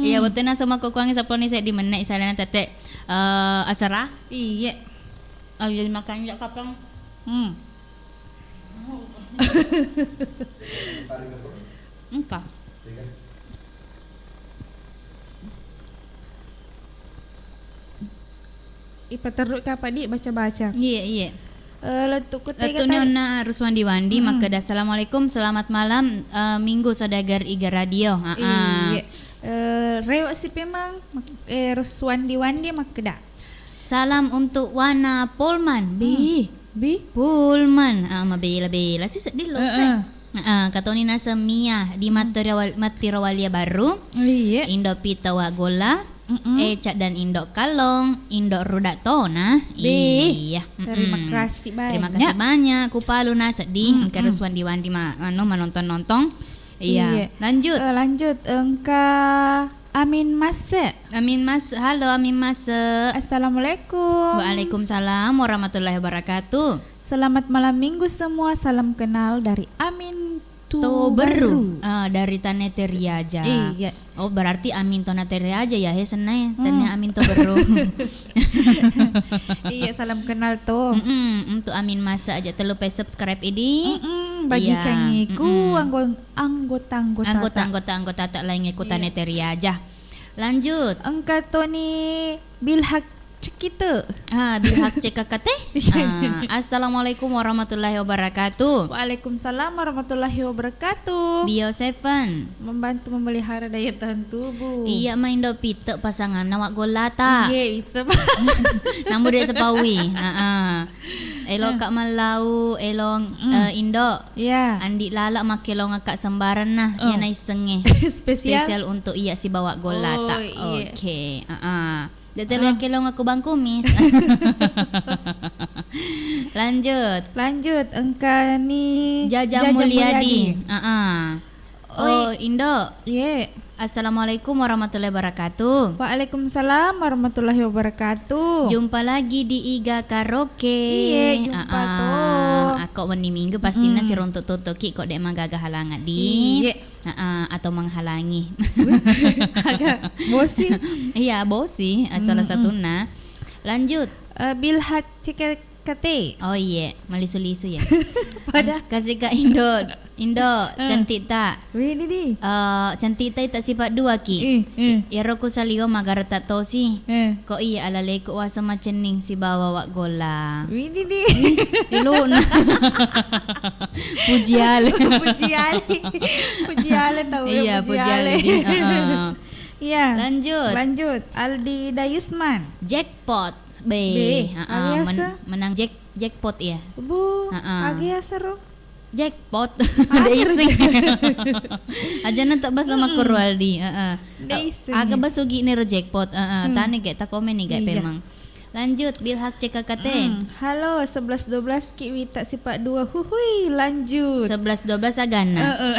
Iya, hmm. Wettu nasa makkukuangi seppulo ni seddi menne isalena tette, eh, asera. Iya. Oh, jadi makan jak kapang. Hmm. Engka. Ipaterru ka padi baca-baca. Iya, iya. Eh, lettuku tega Lettu tadi. Neonna harus wandi-wandi, mm-mm, makkeda, "Assalamualaikum, selamat malam, eh, Minggu Saudagar Iga Radio." Ha-ha. Iya. Eh, rewe si pemang, mak-, eh, harus wandi-wandi makkeda. Salam untuk Wana Polman. Bi. Hmm. Bi? Polman. Ah, mabela-bela si seddi lo. Heeh. Ah, katoni naseng Mia di, hmm, Mattirowa-, Mattirowalia Baru. Iya. Indo Pita Wagola. Mm-mm. Eca dan Indo Kalong, Indo Ruda Tona. Bi. Iya. Terima kasih banyak. Terima kasih banyak. Kupalu na seddi, hmm, engka, hmm, harus wandi-wandi ma-, anu, manonton-nonton. Iya. Iya. Lanjut. Eh, lanjut. Engka Amin Mase. Amin Mas-, halo Amin Mase. Assalamualaikum. Waalaikumsalam warahmatullahi wabarakatuh. Selamat malam minggu semua. Salam kenal dari Amin Toberu. Toberu. Ah, dari Tanete Riaja. Iya. Oh, berarti Amin Tonate Riaja ya, he, senna e. Hmm. Tania Amin Toberu. Iya, salam kenal to. Mm-mm, untuk Amin Mase aja tellu pe subscribe idi. Mm-mm, bagikangngi ku, iya, mm-mm, anggo-, anggota-anggota. Anggota-anggota, anggota tak lainnya ku, iya, Tanete Riaja. Lanjut. Engka toni Bilhak Cekite. Ah, Bilhak Cekakate. Iya. Ah, assalamualaikum warahmatullahi wabarakatuh. Waalaikumsalam warahmatullahi wabarakatuh. Bio Seven. Membantu memelihara daya tahan tubuh. Iya, main do pite pasanganna Wak Gollata. Iya, bisa. Namu de tepaui. Heeh. Elo, eh, Kak Mallau, elo, mm, eh, Indo. Iya. Andi Lala makkelongekka sembarenna, oh, iya naissengnge. Spesial. Spesial untuk iya sibawa Gollata. Oh, iya. Oke, heeh. De telu, ah, yakkelongekku Bang Kumis. Lanjut. Lanjut, engkani Jaja, Jaja Mulyadi. Mulyadi. Heeh. Oh, oi. Indo. Iye. Assalamualaikum warahmatullahi wabarakatuh. Waalaikumsalam warahmatullahi wabarakatuh. Jumpa lagi di Iga Karaoke. Iye, jumpa to. Ah, ah. Ako wenni Minggu pastinna, mm-mm, siruntuk tutuki ko de magaga halangan di. Iye. Ah, ah, atau menghalangi. Agak bosi. Iya, bosi, ah, salah, mm-mm, satunna. Lanjut. Eh, Bilhak Cekakate. Oh iye, malisu-lisu ya. Pada. Kasih Kak Indo. Indo, eh, cantik tak? Wih, Didi. Eh, cantik tak, tak sifat dua ki. Eh, eh. Iyaro ku saliwa magara tak tosi. Eh. Ko iya alaleku wasa macenning sibawa Wak Golla. Wih, Didi. Iluna. Pujiale. Pujiale. Pujiale tau ya, iya, pujiale. Pujiale, di. Heeh. Iya. Lanjut. Lanjut. Aldi Dayusman. Jackpot. Be, be, heeh, agi men-, asa? Menang jack-, jackpot ya. Bu, heeh, agi asa ro? Jackpot. Ada isi. Aja na tak bahasa makkoro Aldi. Heeh. Ada isi. Aga bahasa Ugi nero jackpot. Heeh. Hmm. Tani kayak tak komen nih kayak pemang. Lanjut, Bilhak C K K T. Hmm. Halo, sebelas dua belas ki wita sipak dua. Huhui, lanjut. Sebelas dua belas agana. Heeh.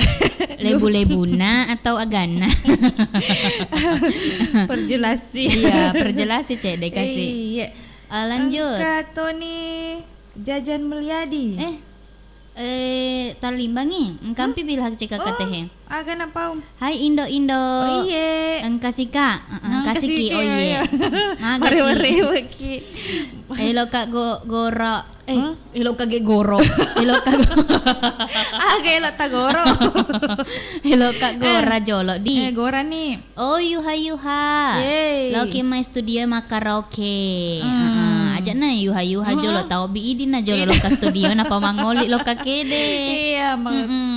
Lebu-lebuna atau agana? Perjelasi. Iya, perjelasi, Cek, deh, kasih. Iya. Eh, lanjut. Engka Toni Jajan Mulyadi. Eh, Eh, tallimbangi, engkampi Bilhak C K K T he. Aga napau? Hai Indo-Indo. Oh, iye. Engka sika. Heeh, engka siki. Oh, iye. Maga ki. Mare-mareweki. Eloka go-, goro. Eh, eloka ge goro. Eloka go-, Aga elok tagoro. Eloka gora jolo di. Eh, gora ni. Oh, yuha-yuha. Yeay. Loki mai studio makkaraoke. Hmm. Heeh, ajana yuha-yuha jolo tau bi idi na jolo loka studio napa mangoli loka kede. Iya, ma-,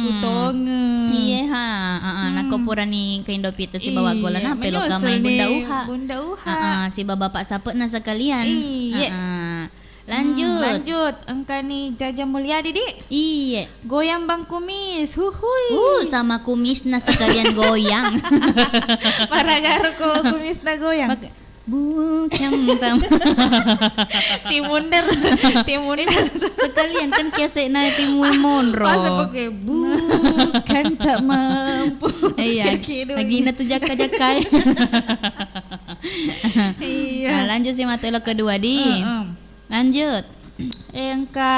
kutongeng. Iya, ha. Heeh, nako purani ke Indo Pita sibawa gola napa loka mai Bunda Uha. Bunda Uha. Heeh, sibawa bapak sapena sekalian. Iya. Heeh. Lanjut. Hmm, lanjut. Engkani Jaja Mulyadi, Dik. Iye. Goyang Bang Kumis. Huhui. Uh, sama kumisna sekalian goyang. Paragaro ko kumisna goyang. Mak-, bukan tam-, Timunder. Timunder. Eh, se-, sekalian kan kiasena timu monro. Masa pakai bukan tak mampu. Iya. Lagi na tu jaka-jaka. Iya. Nah, lanjut si matu elo kedua, di. Heeh. Lanjut. Eh, engka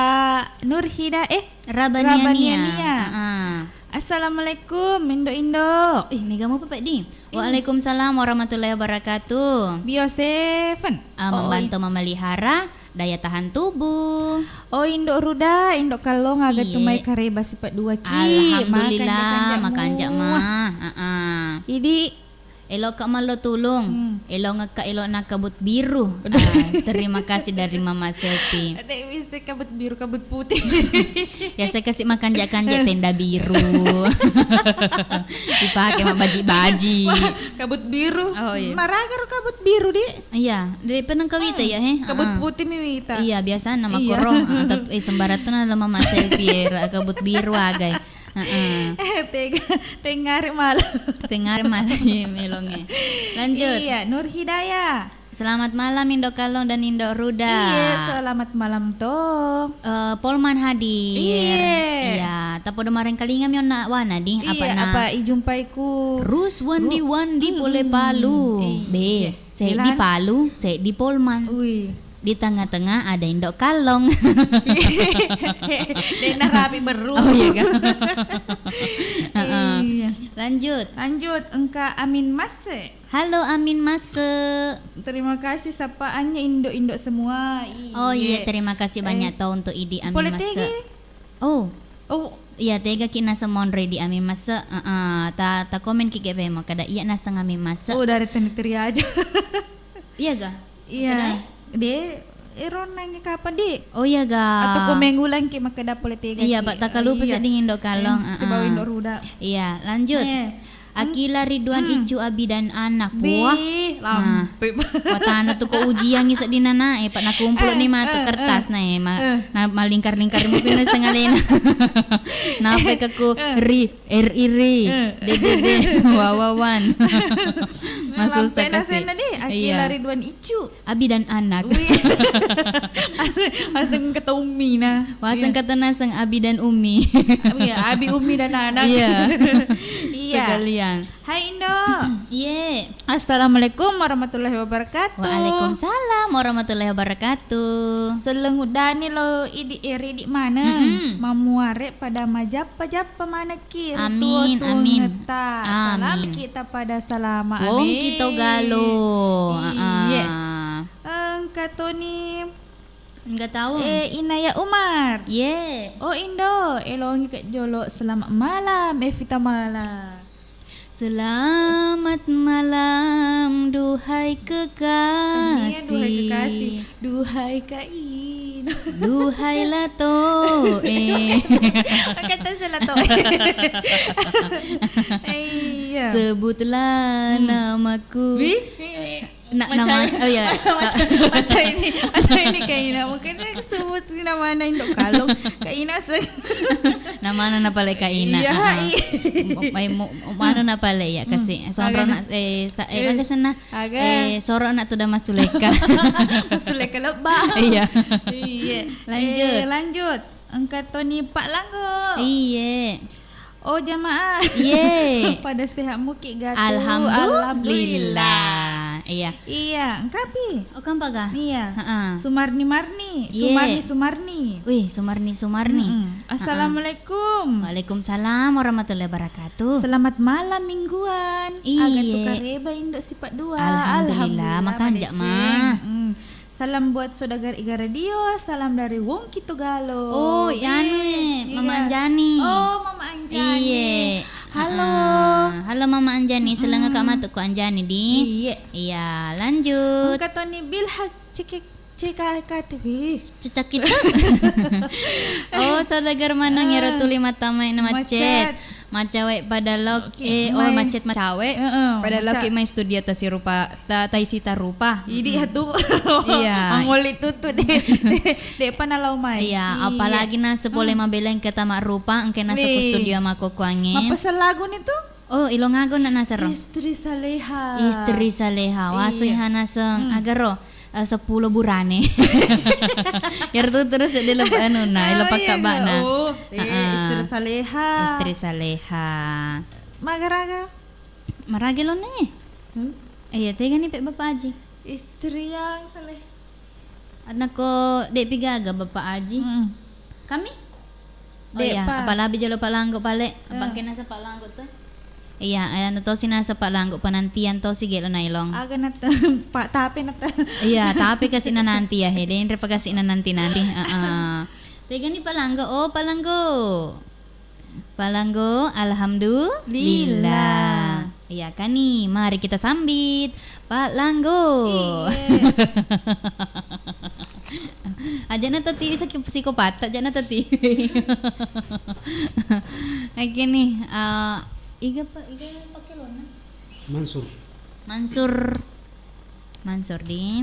Nurhida-, eh, Rabaniania. Rabaniania. Heeh. Assalamualaikum, Indo-Indo. Ih, mega mupa, Pak, di? Ih. Waalaikumsalam warahmatullahi wabarakatuh. Bio Seven. Ah, oh, membantu memelihara daya tahan tubuh. Oh, Indo Ruda, Indo Kallong, aga tu mai kareba sipat dua ki. Alhamdulillah, makanja-kanja ma. Heeh. Idi Eloka mallo tulung, elongekka elona kabut biru. Aduh. Ah, terima kasih dari Mama Selfie. Ada bisa kabut biru, kabut putih. Ya, saya kasih makanja-kanja tenda biru. Dipakai mabbaji-baji. Wah, kabut biru. Oh, iya. Maraga ro kabut biru, Dik? Iya, dari peneng kawita ya, he? Kabut putih mi wita. Iya, biasa nama koro. Ah, tapi, eh, sembarang tuh nama Mama Selfie, ya, kabut biru agai. Heeh. Eh, tega, tengare malam. Tengare malam, iya, melonge. Lanjut. Iya, Nur Hidayah. Selamat malam, Indo Kallong dan Indo Ruda. Iya, selamat malam to. Eh, Polman hadir. Iya. Iya, tapodo marengkalinga mi onna wana di, apa na? Apa ijumpai ku Rus Wandi Wandi pole Palu. Iya. Be, seddi Palu, seddi Polman. Wih. Di tengah-tengah ada Indo Kallong. Dek narapi beru. Oh, iya, Kak. Heeh. Iya. Lanjut. Lanjut, engka Amin Masse. Halo, Amin Masse. Terima kasih sapaannya Indo-Indo semua. Oh, iya, terima kasih banyak to untuk Idi Amin Masse. Pole tegi? Oh. Oh. Iya, tega ki naseng monro Idi Amin Masse. Heeh, ta, ta komen ki ge pemo kada iya naseng Amin Masse. Oh, dari teni teri aja. Iya ga? Iya. De, ero nangi kapan, Dik? Oh, iya ga. Atau ko mengulang ki makkeda pole tega ki. Iya, Pak, takalupa sedding Indo Kallong. Heeh, sibawa Indo Ruda. Iya, lanjut. Eh. Akila Ridwan Icu Abi dan Anak. Wah. Lampe. Watana tu ko ujiangi sedding nana, eh, Pak, nakumpul ni matu kertas na, eh, ma-, na malingkar-lingkar mungkin sengalena. Nape ke ku ri R I R I, D D D, Wawawan. Masussa kasi. Iya. Akila Ridwan Icu. Abi dan Anak. Wih. Aseng, aseng kata Ummi nah. Waseng kata naseng Abi dan Ummi. Iya, Abi, Ummi dan Anak. Iya. Iya. Sekalian. Hai Indo. Iye. Assalamualaikum warahmatullahi wabarakatuh. Waalaikumsalam warahmatullahi wabarakatuh. Selleng uddani lo idi, eh, ridi maneng. Mm-mm. Mamuare pada majappa-jappa manekki ri tuo-tuongetta. Amin, amin. Salam kita pada salama. Wong amin. Kita galo. Iye. Ah, ah. Engka toni. Enggak tahu. Eh, Inaya Umar. Ye. Oh, Indo, elongi ke jolo. Selamat malam, Evita Mala. Selamat malam, duhai kekasih. Tania, duhai kekasih. Duhai Kak Ino. Duhai Lato, eh. Kata si Lato. Iya. Sebutlah namaku. Wih, wih, wih. Na-, macam, nama, oh iya. Macam, macam ini, macam ini Kak Ina. Mungkin dia sebut namanya Indo Kalong. Kak Ina se- Namana na pale Kak Ina. Iya, ah, iya. Mo-, mai mo-, mo-, manu na pale ya, hmm, kasi. Soro na, eh, sa-, eh, eh, aga senna? Aga. Eh, soro na tu da masuleka. Masuleka lebba. Iya. Iya. Lanjut. Eh, lanjut. Engka toni Pak Langgo. Iye. Oh, jamaah. Iye. Pada sehat muki gatu. Alhamdulillah. Alhamdulillah. Iya. Iya, engkapi? Oh, kampaga? Iya. Heeh. Sumarni Marni. Iye. Sumarni Sumarni. Wih, Sumarni Sumarni. Mm-mm. Heeh. Assalamualaikum. Waalaikumsalam warahmatullahi wabarakatuh. Selamat malam mingguan. Iye. Aga tu kareba Indo Sipa Dua. Alhamdulillah, alhamdulillah, makanja, madeceng. Ma. Mm. Salam buat saudagar Iga Radio, salam dari Wong Kitugalo. Oh, iya, anu, eh, Mama Anjani. Oh, Mama Anjani. Iye. Halo. Ah, halo Mama Anjani, mm-mm, selengaka matu ko Anjani di. Iye. Iya, lanjut. Engka toni Bilhak cekek cekak T V. Cecak itu. Oh, saudagar maneng, ah, ero tuli matamai na macet. Macet. Macawe pada lok-, oke, eh, oh, mai. Macet macawe. Heeh, pada maca-, loki mai studio tasirupa, ta-, taisita rupa. Idi, mm-mm, hatu. Iya. Mangoli tutu de. De, de pa nalau mai. Iya, iya, apalagi na sepole, mm, mabeleng ke tama rupa, engke na seku, wih, studio makokuange. Mapesel lagu ni tu? Oh, ilongago na nasero. Istri Saleha. Istri Saleha. Wasu, iya, ihana seng, mm, agaro. Eh, seppulo burane. Iyaro tu terus de lo anu na, lo, oh, iya, pakkabbana. Oh, eh, heeh. Istri Saleha. Istri Saleha. Magaraga? Marage lo ne? Hmm? Iya, tegani pe Bapak Aji. Istri yang saleh. Anakko de pi gaga Bapak Aji. Hmm. Kami? Oh iya, de'pa. Apalabi jolo Pak Langgo pale. Eh. Apa engke nasa Pak Langgo tu? Iya, eh, anu tosi nasa Pak Langgo, penantian tosi gelo nailong. Aga nata-, Pak, tapi nata-, iya, tapi kasi nananti ya, he, denre pa kasi nananti-nanti. Heeh. Tegani Pak Langgo, oh, Pak Langgo. Pak Langgo, alhamdulillah. Lillah. Iya kani, mari kita sambit Pak Langgo. Iya. Aja na tati bisa ki-, psikopat, aja na tati. Oke nih, eh, iga pa-, iga pakai lona? Mansur. Mansur. Mansur di.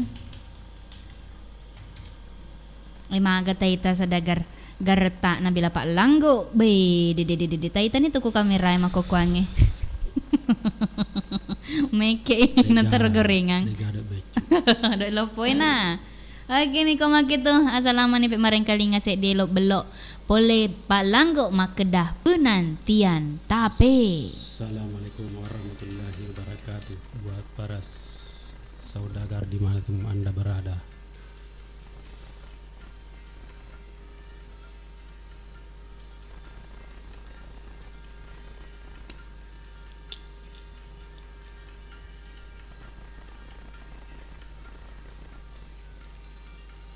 Eh, maga taita sadagar garetta na bila Pak Langgo. Be, de, de, de, de, de. Taita ni tuku kamera e makokuange. Meke na tero gorengang. Dega ada beccu. Ada lopoi na. Oke ni, ko makitu, asalamani pe marengkalinga seddi lo bello. Pole Pak Langgo makkeda penantian tape. Assalamualaikum warahmatullahi wabarakatuh. Buat para s-, saudagar di mana pun Anda berada.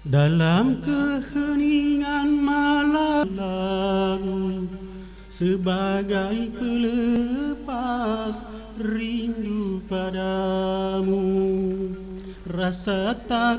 Dalam keheningan malam, lagu sebagai pelepas rindu padamu. Rasa tak